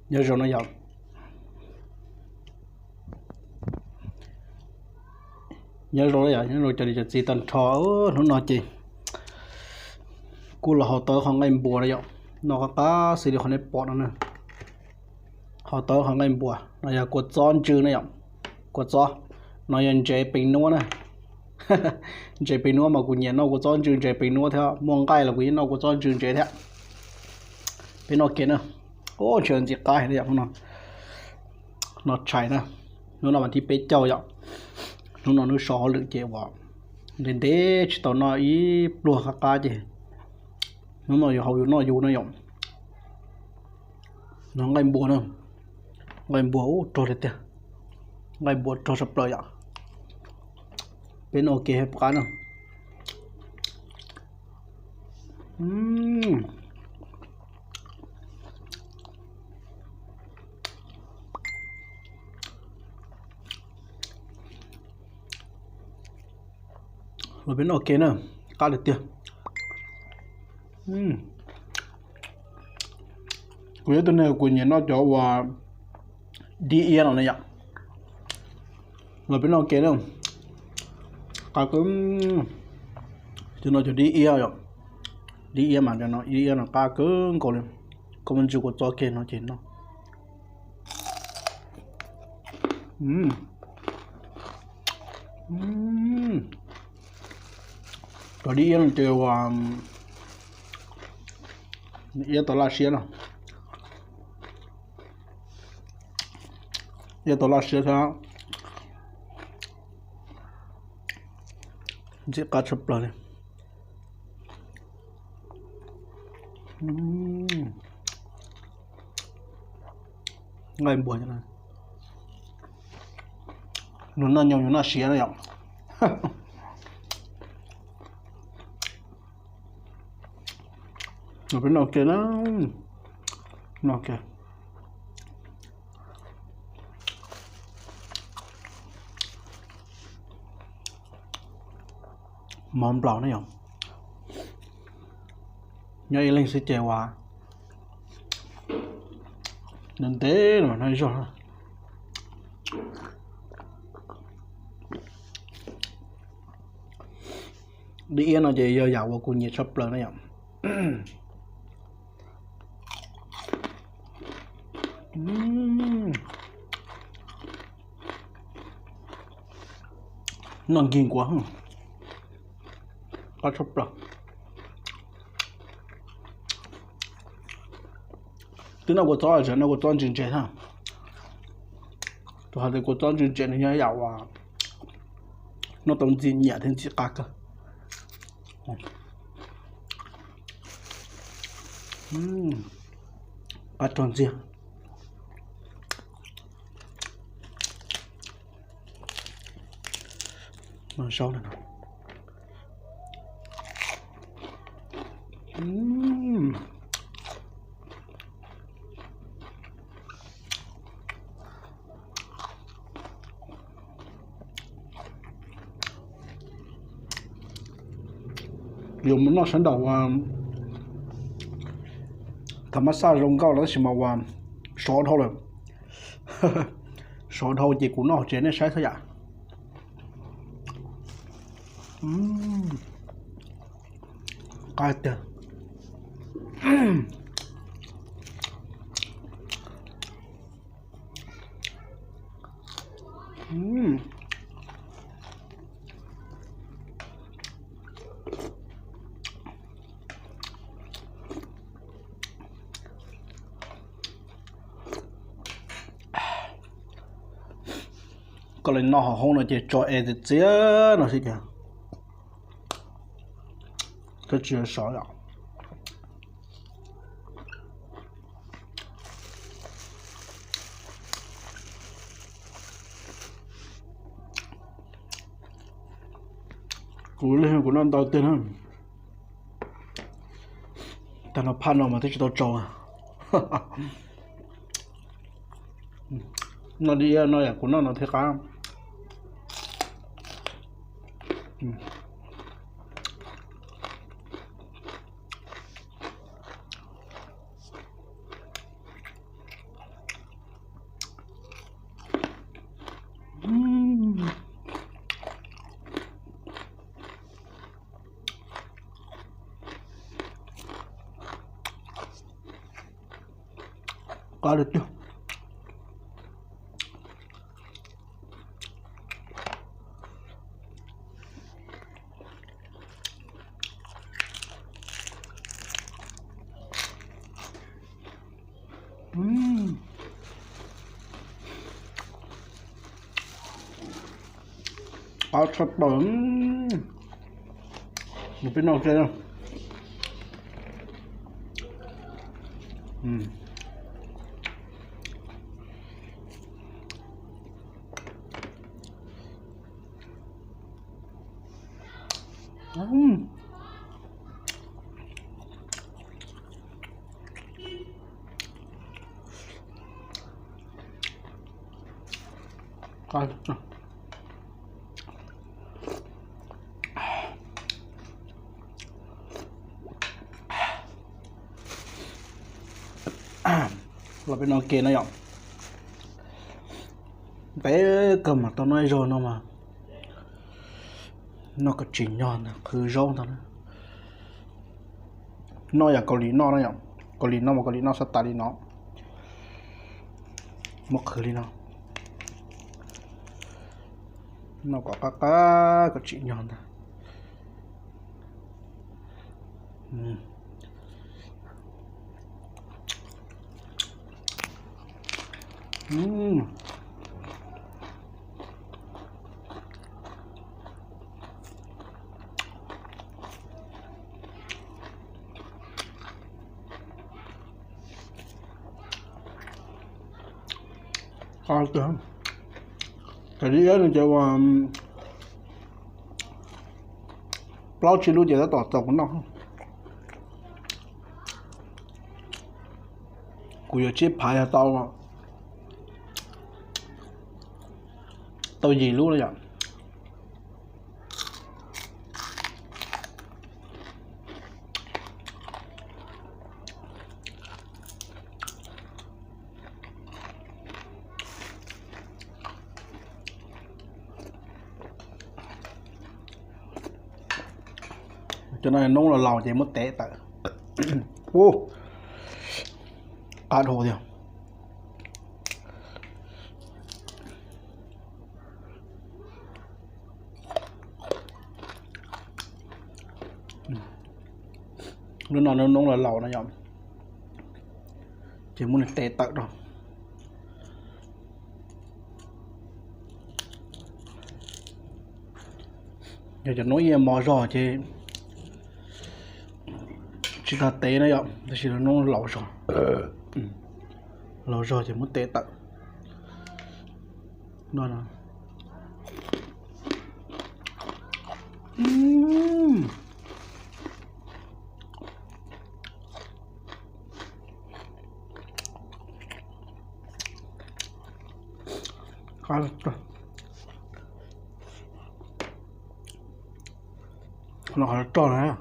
Nyob zoo na yom. Nyob zoo na yom, nyob zoo cov niam cov txiv tag nrho. Hnub no ces kuj los haus tau qhov nqaij npua na yom. Noj qab qab xwb li qhov nej pom no na. Haus tau qhov nqaij npua no yog kua txob ntsw na yom. Kua txob no yog ntsev pees nuab na. Ntsev pees nuab mas kuv nyiam noj kua txob ntsw ntsev pees nuab thiab, muaj nqaij los kuv yeej noj kua txob ntsw ntsev thiab. Peb noj kev na. Ub, ntshe ntxim qab heev na yom, hnub no. Noj tshais na. Hnub no vas thib peb caug yom. Hnub no hnub so hauj lwm ces uas ntev ntev tsis tau noj ib pluag qab qab ces hnub no yuav haus yus noj yus na yom. No nqaij npua na. Nqaij npua ub rog tiag tiag. Nqaij npua rog tshaj plaws yom. Peb noj ua ke pom qab na. Los peb noj ua ke na, qab tiag tiag. Kuv yog tus neeg kuv nyiam noj cov uas dib iab no na yom. Los peb noj ua ke na. Qab kawg. Tus no cov dib iab yom. Dib iab mas dib iab no qab kawg nkaus li. Koj muab ntsw kua txob kiag no ces noj. Cov dib iab no ces uas iab tau laj siab no. Iab tau laj siab thiab ntxim qab tshaj plaws li. Nqaij npua, nws noj nyoos nws noj siav na yom. Peb noj ke na, noj ke. Mov nplaum ne yom. Nyob ib leeg xwb ces uas ntev ntev no mas noj ib zaug. Dib iab no ces yog yam uas kuv nyiam tshaj plaws na yom. Noj nkig nkuav, qab tshaj plaws. Twb noj kua txob, noj kua txob ntsis ntses thiab. Tus hais tias kua txob ntsis ntses nws yog yam uas noj tau ntxim nyiam thiab ntxim qab kawg. Qab tshaj ntxiag. Zaub no. Yuav mus noj sab nraum uas tham mas xaj zoo nkauj lawm tab sis mas uas sov dhau lawm. Sov dhau ces kuv noj hauv tsev nej saib xwb yam. Qab tiag. Koj li noj hauv hoob no ces tso es txias txias no xwb ces koj tsis sov yom. Kuv li kuv noj ntau tiag na. Tag no phaj no mas twb tsis tau tsaus. Noj dib iab no yam kuv noj no thiaj qab. Qab tiag tiag. Qab tshaj plaws. Mus peb noj kiag. Los peb noj ke no yom. Peb kawg mas tau noj ib zaug no mas noj kom tsim nyog ntag, qhwv zaub ntag na. Noj yam Kaus Lim noj no yom, Kaus Lim noj mas Kaus Lim noj xav tas li no, muab qhwv li no, noj kom qab qab kom tsim nyog ntag. Tais li iab no ces ua plaub tsib lub ces tab tom tau kuv noj. Kuv yuav tsib phav yog tau, tau yim lub no yom. Cov no noob los laus ces muab tev tawm. Ub, qab dhau tiag. Lub no noob los laus no yom, ces muab nws tev tawm rau. Yog cov noob ib yam mos zog ces tsis tas tev na yom, tab sis noob laus zog, laus zog ces muab tev tawm. No no. No qhov rog na.